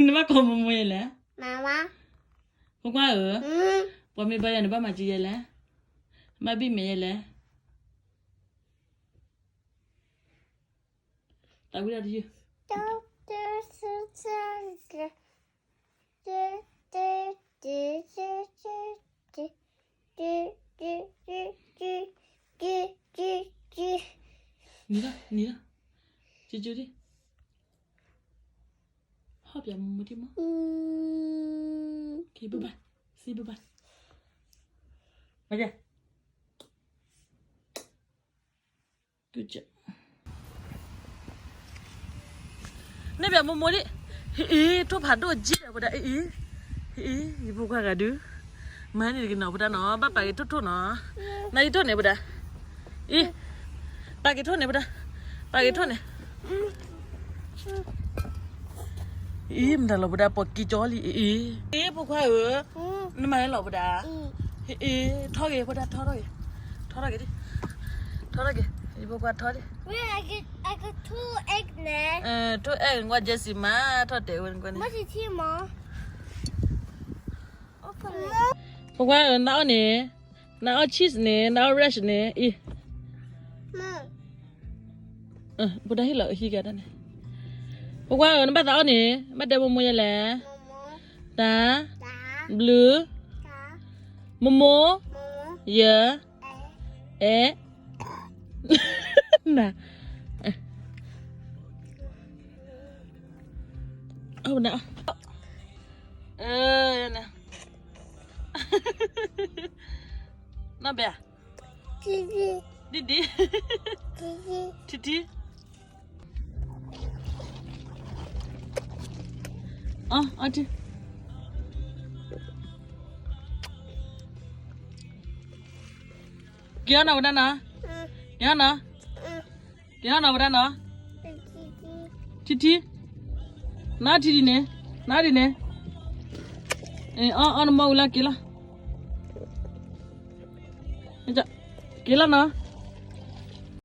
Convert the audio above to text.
နဘၣ်ကိးမိၢ်မိၢ်ယဲလဲၣ်. ဖိခွါဧၢ, ပှၤမ့ၢ်ဘါယွၤန့ၣ် ဘၣ်မၤစ့ယဲလဲၣ်, ဘၣ်ဘံၣ်မဲာ်ယဲလဲၣ်. တၢ်ဝံတယုၢ်. နံၤလီၤ, နံၤလီၤ, ကကဒံ, ဟီၣ်ပၠးမိၢ်မိၢ်ဒံးမး, ကဘၣ်ဘၣ်, စံးဘၣ်ဘၣ်, မၤယဲ. န့ၣ်ပၠးမိၢ်မိၢ်ဒံး, ဟံးအံၤ ထိၣ်ဖးဒိၣ်ကံဒီးဝဲဒၣ်အံၤ, ဟံးအံၤ ယဖိခွါဂၤဒုး, မၤန့ၣ်တက့ၤနီၤဖိဒၣ်နီၤ, ဘၣ်ပာ်က့ၤထိၣ်ထိၣ်နီၤ, နၤယထိၣ်န့ၣ်ဖိဒၣ်, အံၤ, ပာ်က့ၤထိၣ်န့ၣ်ဖိဒၣ်, ပာ်က့ၤထိၣ်န့ၣ် အံၤ မတၤလီၤဖိဒၣ် ပိာ်ကံကၠီလံအံၤ, အံၤ ဖိခွါဧၢ, နမၤန့ၣ်လီၤဖိဒၣ်, အံၤ ထီၣ်က့ၤဖိဒၣ် ထီၣ်ထီၣ်က့ၤ, ထီၣ်ထီၣ်က့ၤဒံး, ထီၣ်ထီၣ်က့ၤ, ယဖိခွါထီၣ်ဒံး, ထိၣ်အဲၣ်ကွၢ် Jessie မၤထီၣ်တဲာ်ဝဲန့ၣ်ကွၢ်န့ၣ်, ဖိခွါဧၢ နအီၣ်န့ၣ်, နအီၣ် cheese န့ၣ် နအီၣ် ranch န့ၣ်အံၤ, ဖိဒၣ်ဟ့ၣ်လီၤဟံးကဒါန့ၣ်, ဖိခွါဧၢ နဘၣ်သးအီၣ်န့ၣ် ဘၣ်တဲမိၢ်မိၢ်ယဲလဲၣ်, တၢ်, ဘျုး, မိၢ်မိၢ်, ယဲ, အဲ, န, အ, နီၢ်ဘဲ, ဒ်ဒ်, ထံထံ, အီထံ, က့ၤအီၣ်နီၤဝဲဒၣ်နီၤ, က့ၤအီၣ်နီၤ, က့ၤအီၣ်နီၤဝဲဒၣ်နီၤ, ထံထံ, နအီၣ်ထံဒ်န့ၣ်, နအီၣ်ဒ်န့ၣ်, အီၣ်အီၣ်နမီၢ်ဝံၤလီၤ က့ၤလီၤ, က့ၤလီၤနီၤ.